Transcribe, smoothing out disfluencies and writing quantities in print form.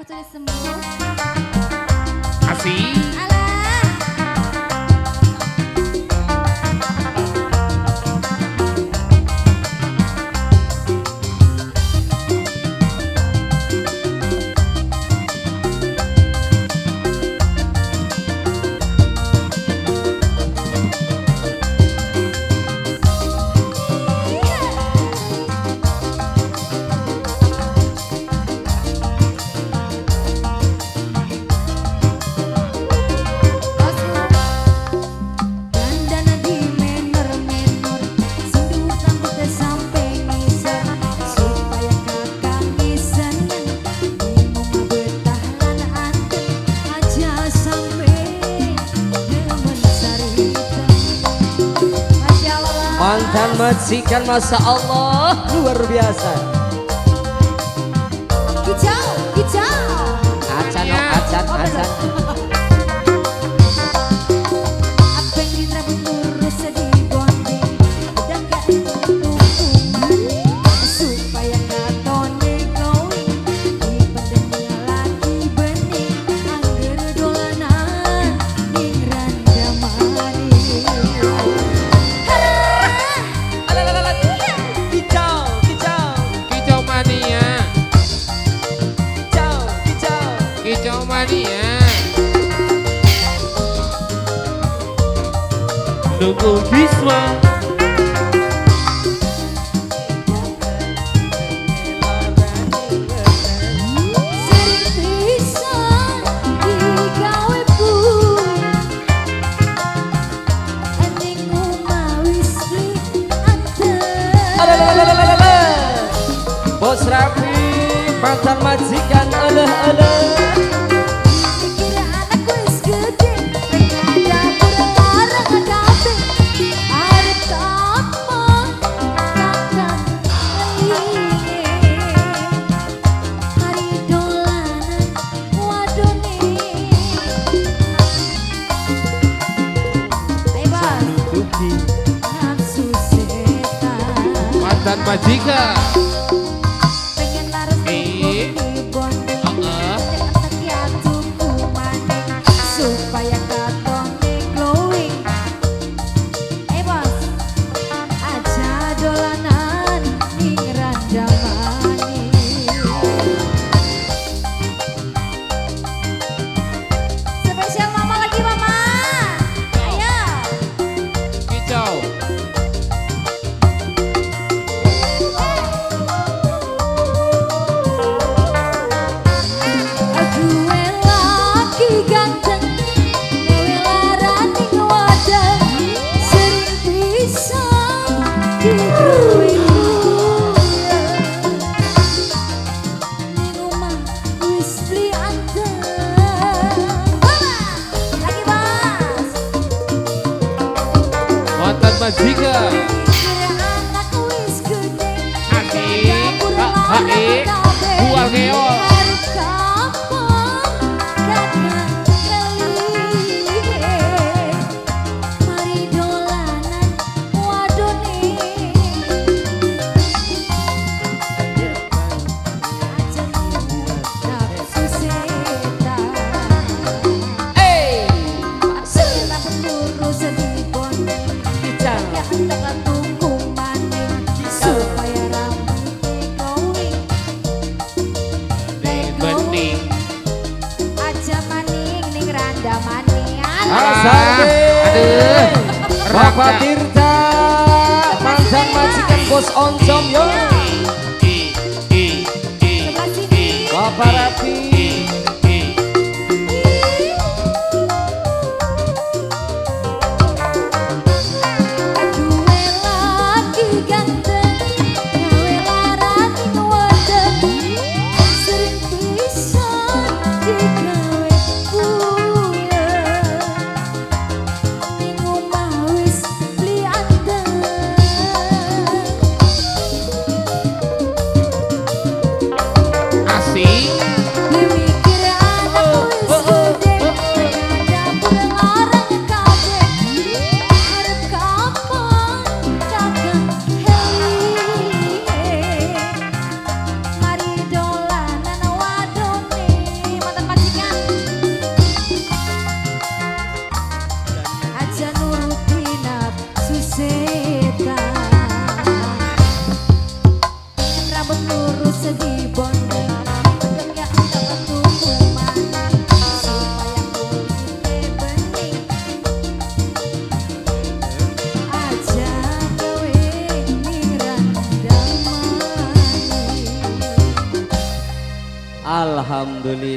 Kocone sembuh. Asik. Alah. Mantan majikan, Masya Allah, luar biasa. Kicau, kicau. Acan, oh, acan, acan. Nunggu Bisma. Bos Rafi, mantan majikan, eleh eleh. Mantan majikan. Pengen laras supaya katone glowing. Bos, aja dolanan ning randa manis. Spesial mama lagi, mama. Ayo. Kicau. Majikan. Asik, hae, bual keol. Bapak Tirta, mantan majikan bos oncom yo. Bapak Rafi. Asik. Alhamdulillah.